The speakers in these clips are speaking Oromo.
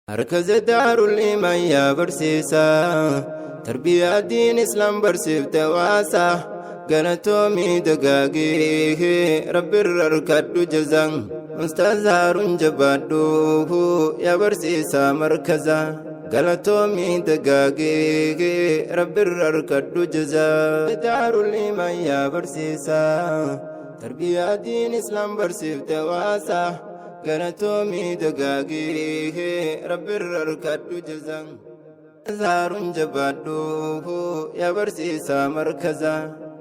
Markaza Daarul Iimaan yaa barsiisaa, tarbiyaa diin islaam barsiifte waasaa, galatoomii dagaagii rabbirra harkadhu jazaan. Ustaaz Haaruun jabaadhu yaa barsiisaa markaza, galatoomii dagaagii rabbirra harkadhu jazaa. Daarul Iimaan yaa barsiisaa, tarbiyaa diin islaam barsiifte waasaa, galatoomii dagaagii rabbirra harkadhu jazaan. Haaruun jabaadhu yaa barsiisaa markaza,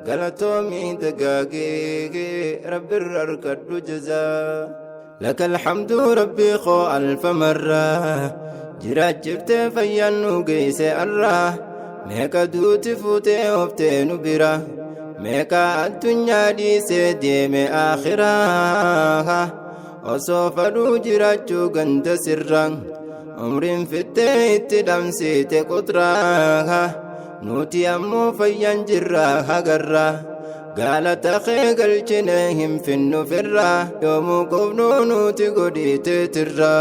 galatoomii dagaagii rabbirra harkadhu jazaa. لك الحمد ربي خو ألف مرة jiraachiftee fayyaan nu geesse arraa, meeqa duuti fuutee oftee nu bira, meeqa addunyaa dhiisee deeme akhiraa, osoo fadhuu jiraachuu ganda sirra umriin fittee itti dhamsiite quxraa, nuti ammoo fayyaan jirra hagarra, galata kee galchine hin finnu firra, yoomuu qofnuu nuti godhiite tirra,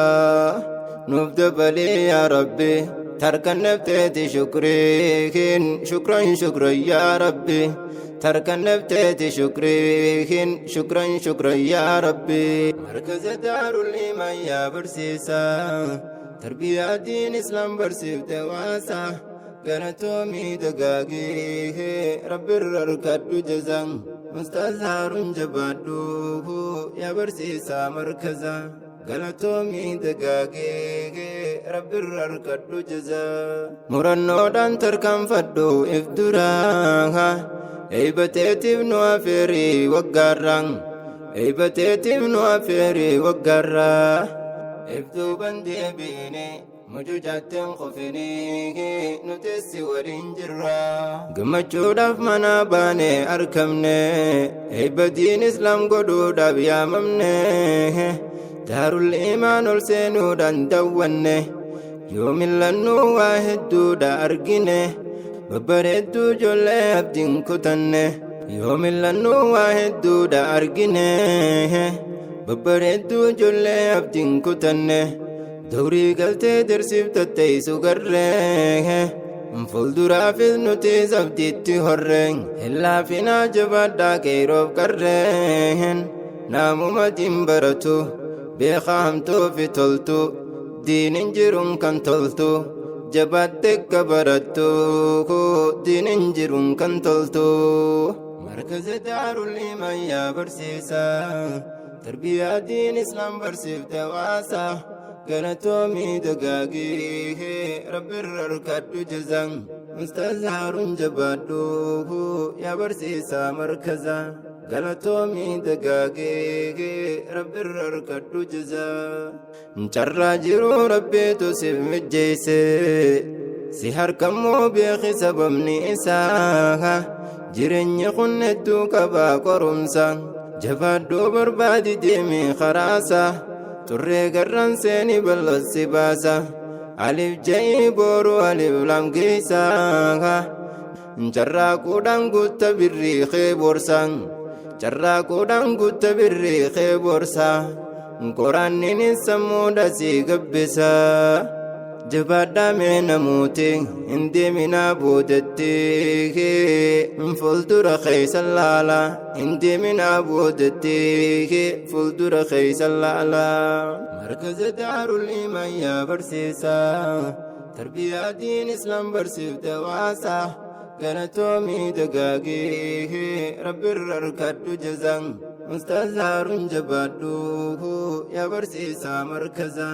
nuuf dabalee yaa rabbi tarkannafteeti shukriihin, shukran shukran yaa rabbi tarkannafteeti shukriihin, shukran shukran yaa rabbi. Markaza Daarul Iimaan yaa barsiisaa, tarbiyaa diin islaam barsiifte waasaa, galatoomii dagaagii rabbirra harkadhu jazaan. Ustaaz Haaruun jabaadhu yaa barsiisaa markaza, galatoomii dagaagii rabbirra harkadhu jazaa. Murannoodhaan tarkaanfadhu if duraa, eeybateetiif nu afeerii waggaarraan, eeybateetiif nu afeerii waggaarraa, if duuban deebiini mucucaatteen qofinii nuti si waliin jirra. Gammachuudhaaf mana baane argamne, eebba diin islaam godhuudhaaf yaamamne, Daarul Iimaan ol seenuudhaan daawwanne, yoo mil'annuu waa hedduudha argine, babbareedduu ijoollee abdiin kutanne, yoo mil'annuu waa hedduudha argine, babbareedduu ijoollee abdiin kutanne, dawrii galtee dirsiiftatteessu garree, fuulduraafis nuti abdiitti horree, hin laafinaa jabaadhaa qeeroof qarreen, namuma diin baratu beekaa hamtuu fi toltu, diinin jiruun kan toltu, jabaatte akka barattu, diinin jiruun kan toltu. Markaza Daarul Iimaan yaa barsiisaa, tarbiyaa diin islaam barsiifte waasaa, galatoomii dagaagii rabbirra harkadhu jazaan. Ustaaz Haaruun jabaadhu yaa barsiisaa markaza, galatoomii dagaagii rabbirra harkadhu jazaa. Carraa jiruu rabbiitu siif mijjeesse, si harkammoo beeki sababni isaa, jireenyi kun hedduu qabaa qorumsa, jabaadhuu barbaadi deemi karaasa, xurree garraan seeni bal'osi baasa, alif ja'ii booru alif lam geessa, carraaquudhaan guutta birrii kee boorsa, carraaquudhaan guutta birrii kee boorsa, qoraanniin sammuudha si gabbisa, jabaadhaa mee namooti hin deeminaa boodetti, fuuldura keessa laala, hin deeminaa boodetti, fuuldura keessa laala. Markaza Daarul Iimaan yaa barsiisaa, tarbiyaa diin islaam barsiifte waasaa, galatoomii dagaagii rabbirra harkadhu jazaan. Ustaaz Haaruun jabaadhu yaa barsiisaa markaza,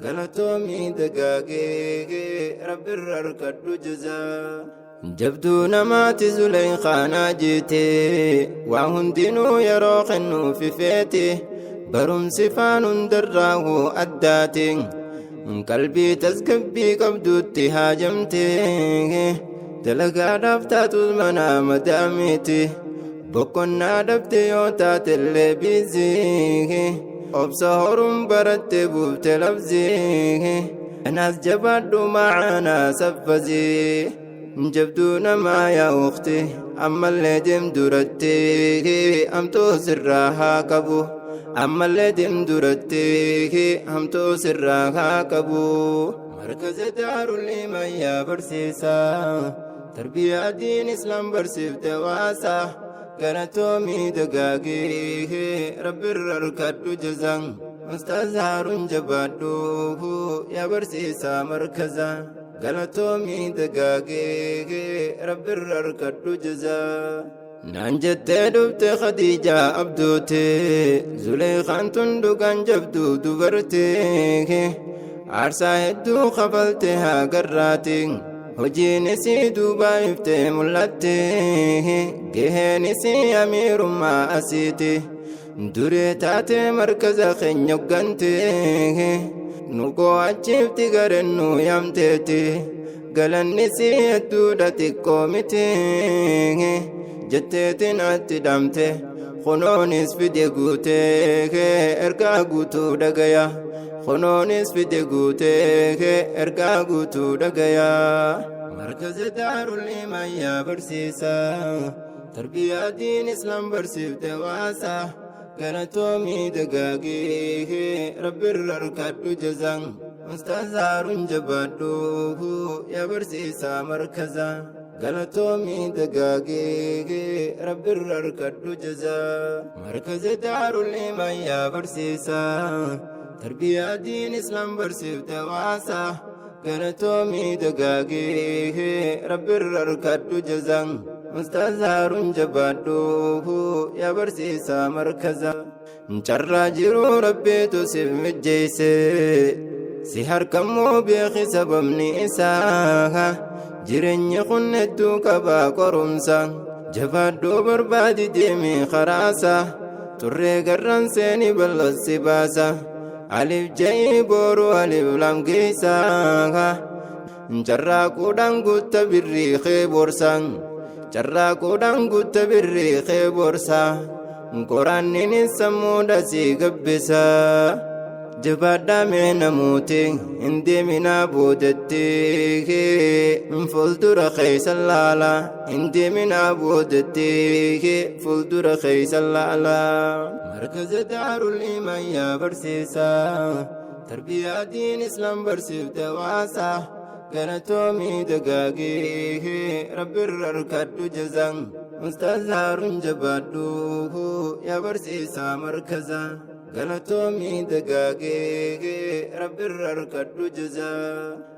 galatoomii dagaagii rabbirra harkadhu jazaa. Jabduu namaati Zuleykaanaa jeete, waa hundinuu yeroo kennuufi feete, barumsi faan hundarraahuu addaate, qalbii tasgabbii qabduutti haajamte, dalagaadhaaf taatus mana madaamiiti, boqonnaa dhabde yoo taatellee biizii, obsa horuun baratte buufte labzii, kanaas jabaadhu macaanaa saffazii. Jabduu namaa yaa ukhti ammallee deem duratti, amtuu sirraa haa qabu, Ammallee deem duratti hamtuu sirraa haa qabu. Markaza Daarul Imaan yaa barsiisaa, tarbiyaa diin Islaam barsiifte waasaa. Galatoomii dagaagee, Rabbirra harkadhu jazaa. Ustaaz Haaruun, jabaadhu yaa barsiisaa markaza. Galatoomii dagaagee, Rabbirra harkadhu jazaa. Naan jettee dhufte Khadiijaa Abduute, Zuleekaan tun dhugaan jabduu dubartee. Aarsaa hedduu kafalte haa garraati. Hojiin isii duubaa iftee mul'atte. Gaheen isii amiirummaa asiiti. Duree taatee markaza keenya hoggante. Nu qo'achiifti gareen nu yaamteeti. Galanni isii hedduudha, xiqqoo miti. Jetteetiin atti dhaamte. Kunoonis fide guutee ergaa guutuu dhagaya. Kunoonis fide guutee ergaa guutuu dhagaya. Markaza Daarul Imaan yaa barsiisaa, tarbiyaa diin Islaam barsiifte waasaa. Galatoomii dagaagee, Rabbirra harkadhu jazaa. Ustaaz Haaruun, jabaadhu yaa barsiisaa markaza. Galatoomii dagaagee, Rabbirra harkadhu jazaa. Markaza Daarul Imaan yaa barsiisaa, tarbiyaa diin Islaam barsiifte waasaa. Galatoomii dagaagee, Rabbirra harkadhu jazaa. Ustaaz Haaruun, jabaadhu yaa barsiisaa markaza. Carraa jiruu Rabbiitu siif mijjeesse. Si harkammoo beeki sababni isaa. Jireenyi kun hedduu qabaa qorumsa. Jabaadhuu barbaadi, deemi karaasa. Turree garraan seeni, bal'osi baasa. Alif ja'ii booruu alif lam geessa. Carraaquudhaan guutta birrii kee boorsa. Carraaquudhaan guutta birrii kee boorsa. Qoraanniin sammuudha si gabbisa. Jabaadhaa mee namooti, hin deeminaa boodatti. Fuuldura keessa laala. Hin deeminaa boodatti. Fuuldura keessa laala. Markaza Daarul Imaan yaa barsiisaa, tarbiyaa diin Islaam barsiifte waasaa. Galatoomii dagaagee, Rabbirra harkadhu jazaa. Ustaaz Haaruun, jabaadhu yaa barsiisaa markaza. Galatoomii dagaagee, Rabbirra harkadhu jazaa.